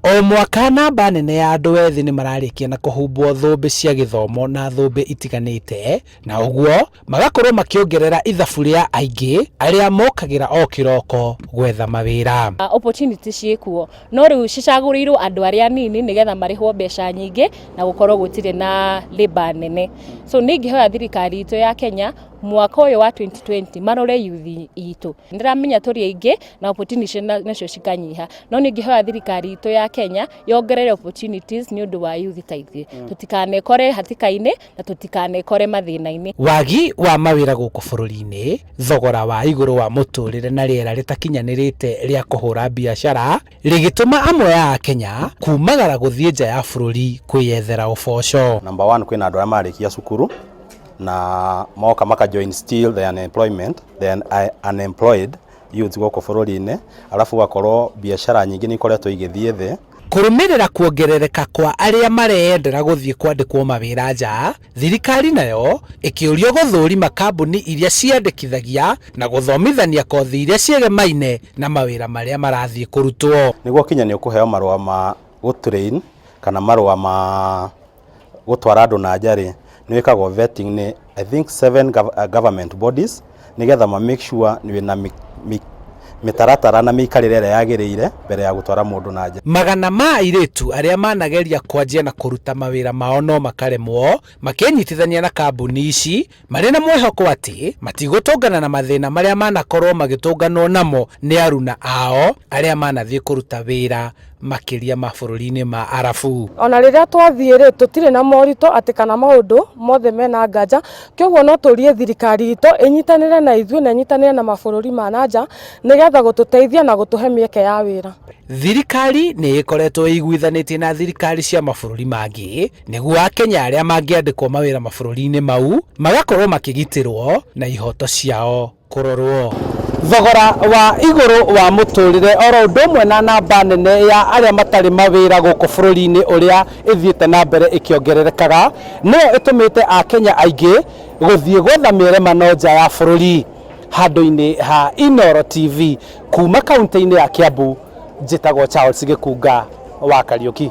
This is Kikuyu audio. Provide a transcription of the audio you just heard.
O mwaka namba nene ya andũ ethĩ nĩ mararĩkia na kũhumbwo thũmbĩ cia gĩthomo na thũmbĩ itiganĩte, na ũguo magakorwo makĩongerera ithabu rĩa aingĩ arĩa mokagĩra o kĩroko gwetha mawĩra. Opportunity ciĩkuo, no rĩu cicagũrĩirwo andũ arĩa anini nĩgetha marĩhwo mbeca nyingĩ na gũkorwo gũtirĩ na labour nene. So nĩ ingĩhoya thirikari itũ ya Kenya mwaka ũyũ wa 2020 marore youth itũ. Ndĩramenya tũrĩ aingĩ na opportunity nacio cikanyiha, no nĩ ingĩhoya thirikari itũ ya Kenya yongerere opportunities nĩ ũndũ wa youth ta ithuĩ, tũtikanekore hatĩka-inĩ na tũtikanekore mathĩna-inĩ. Wagi wa mawĩra gũkũ bũrũri-inĩ, thogora wa igũrũ wa mũtũrĩre na rĩera rĩtakinyanĩrĩte rĩa kũhũra biacara rĩgĩtũma amwe a Akenya kumagara gũthiĩ nja ya bũrũri kwĩyethera ũboco. Number one, kwĩna andũ arĩa marĩkia cukuru na moka maka join still the unemployment, the unemployed youths gũkũ bũrũri-inĩ, alafu gũgakorwo biacara nyingĩ nĩ ikoretwo igĩthiĩ thĩ. Kũrũmĩrĩra kuongerereka kwa arĩa mareyendera gũthiĩ kwandĩkwo mawĩra nja, thirikari nayo ĩkĩũrio gũthũrima kambuni iria ciandĩkithagia na gũthomithania kothi iria ciegemaine na mawĩra marĩa marathiĩ kũrutwo. Nĩguo kinya nĩ ũkũheo marũa ma gũtrain kana marũa ma gũtwara andũ na nja rĩ, nĩ wĩkagwo vetting nĩ, I think, seven government bodies, nĩgetha ma make sure wĩna mĩtaratara na mĩikarĩre ĩrĩa yagĩrĩire mbere ya gũtwara mũndũ na nja. Magana ma airĩtu arĩa manageria kwanjia na kũruta mawĩra mao no makaremwo, makĩnyitithania na kambuni ici marĩ na mwĩhoko atĩ matigũtũngana na mathĩna marĩa manakorwo magĩtũnganwo namo nĩ aruna ao arĩa manathiĩ kũruta wĩra makĩria mabũrũri-inĩ ma Arabu. Ona rĩrĩa twathiĩ rĩ, tũtirĩ na moritũ atĩ kana maũndũ mothe mena nganja. Kĩoguo no tũrie thirikari itũ ĩnyitanĩre na ithuĩ na ĩnyitanĩre na mabũrũri ma na nja nĩgetha gũtũteithia na gũtũhe mĩeke ya wĩra. Thirikari nĩ ĩkoretwo ĩiguithanĩtie na thirikari cia mabũrũri mangĩ nĩguo Akenya arĩa mangĩandĩkwo mawĩra mabũrũri-inĩ mau magakorwo makĩgitĩrwo na ihoto ciao kũrorwo. Thogora wa igũrũ wa mũtũrĩre oro ũndũ ũmwe na namba nene ya arĩa matarĩ mawĩra gũkũ bũrũri-inĩ ũrĩa ĩthiĩte na mbere ĩkĩongererekaga nĩyo ĩtũmĩte Akenya aingĩ gũthiĩ gwetha mĩeremano nja ya bũrũri. Handũ-inĩ ha Inooro TV kuma kaunti-inĩ ya Kiambu, njĩtagwo Charles Gĩkunga wa Kariũki.